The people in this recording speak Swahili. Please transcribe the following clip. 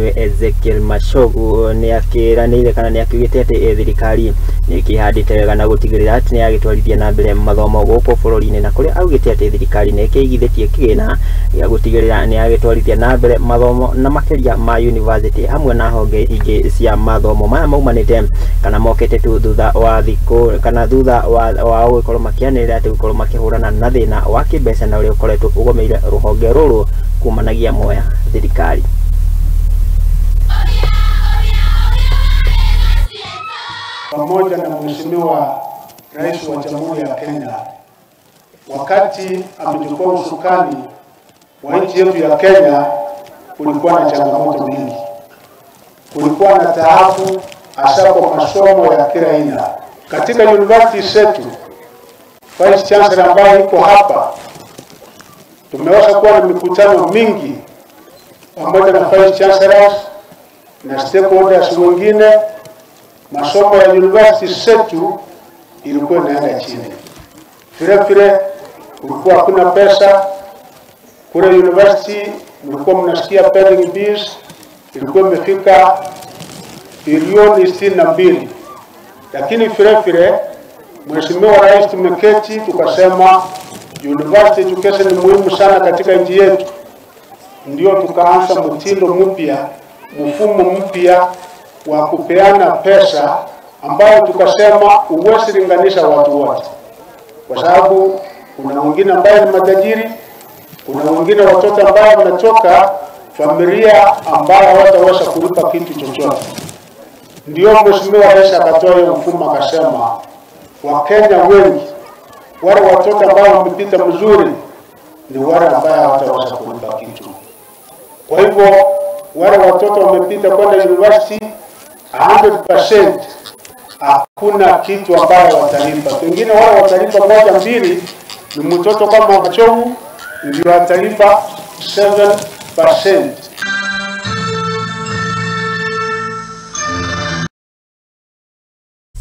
Nĩwe Ezekiel Machogu nĩ akĩranĩire kana nĩ akiugĩte atĩ thirikari nĩ ĩkĩhandĩte wega na gũtigĩrĩra atĩ nĩ yagĩtwarithia na mbere mathomo gũkũ bũrũri-inĩ, na kũrĩa augĩte atĩ thirikari nĩ ĩkĩigithĩtie kĩgĩna gĩa gũtigĩrĩra nĩ yagĩtwarithia na mbere mathomo na makĩria ma university hamwe na honge ingĩ cia mathomo maya maumanĩte kana mokĩte tu thutha wa thikũ kana thutha wa gũkorwo makĩanĩrĩra atĩ gũkorwo makĩhũrana na thĩna wa kĩmbeca na ũrĩa ũkoretwo ũgomeire rũhonge rũrũ kumanagia moya thirikari. Pamoja na Mheshimiwa Rais wa Jamhuri ya Kenya, wakati amechukua usukani wa nchi yetu ya Kenya, kulikuwa na changamoto mingi. Kulikuwa na taabu hasa kwa masomo ya kila aina. Katika university zetu, Vice Chancellor ambaye yuko hapa, tumeweza kuwa na mikutano mingi pamoja na Vice Chancellors na stakeholders wengine. Masomo ya university zetu ilikuwa inaenda chini. Vile vile kulikuwa hakuna pesa kule university, mlikuwa mnasikia pending bills ilikuwa imefika bilioni 62. Lakini vile vile Mheshimiwa Rais tumeketi tukasema university education ni muhimu sana katika nchi yetu. Ndio tukaanza mtindo mpya, mfumo mpya wa kupeana pesa ambayo tukasema huwezi linganisha watu wote, kwa sababu kuna wengine ambao ni matajiri, kuna wengine watoto ambao wanatoka familia ambao hawataweza kulipa kitu chochote. Ndio Mheshimiwa Rais akatoa hiyo mfumo akasema Wakenya wengi wale watoto ambao wamepita mzuri ni wale ambao hawataweza kulipa kitu. Kwa hivyo wale watoto wamepita kwenda university 100% hakuna kitu ambayo watalipa. Pengine wale watalipa moja mbili, ni mtoto kama Machogu ndio atalipa 7%.